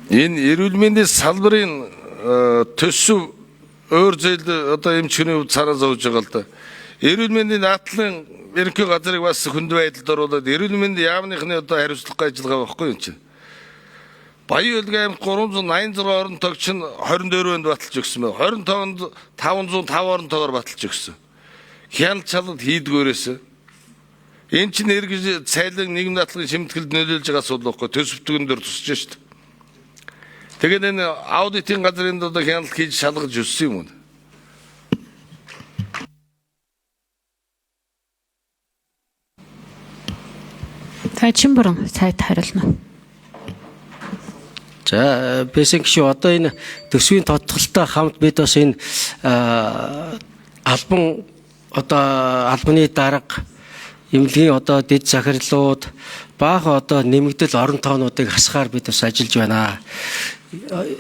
Энэ эрүүл мэндийн салбарын төсөв өөр зээл одоо эмчний хувьд цараа зовж байгаа л да. Эрүүл мэндийн натлан ерөнхий газрыг бас хүнд байдалд оруулаад эрүүл мэндийн яамныхны одоо хариуцлагатай ажиллагаа байхгүй юм чинь. Баян Өлгөн аймагт 386 орон тоогч нь 24 онд баталж өгсөн байна. 25-нд 505 орон тоогоор баталж өгсөн. Хяналт чалт хийдгөөрөөс. Энэ чинь эргэж цайлан нийгэм даатгалын шимтгэлд нөлөөлж байгаа асуудал байхгүй. Төсөвтгөн дээр тусч шít. Тэгээд энэ аудитын газрын одоо хяналт хийж шалгаж өссөн юм уу? За Чимбуран сайд хариулна. За бэсэн гişүү одоо энэ төсвийн тодтолтой хамт бид бас энэ албан одоо албаны дарга эмнэлгийн одоо дэд захирлууд баахан одоо нэмэгдэл орон тоонуудыг хасахаар бид бас ажиллаж байна.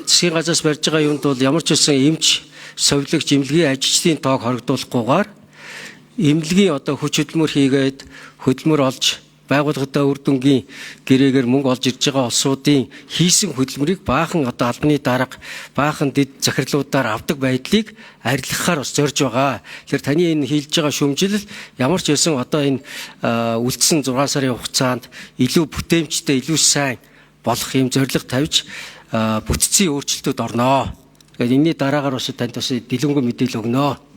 Засгийн газраас барьж байгаа юмд бол ямар ч байсан эмч, совилогч, эмнэлгийн ажилчдын тоог хоригдуулахгүйгээр эмнэлгийн одоо хүч хөдөлмөр хийгээд хөдөлмөр олж байгууллагатай үр дүнгийн гэрээгээр мөнгө олж ирж байгаа улсуудын хийсэн хөдөлмөрийг баахан одоо албаны дарга, баахан дэд захирлуудаар авдаг байдлыг арилгахаар бас зорж байгаа. Тэгэхээр таны энэ хийлж байгаа шүүмжлэл ямар ч байсан одоо энэ үлдсэн 6 сарын хугацаанд илүү бүтээмжтэй, илүү сайн болох юм зорилго тавьж бүтцийн өөрчлөлтүүд орноо. Тэгээд энэний дараагаар бас танд бас дэлгэнгүй мэдээлэл өгнө.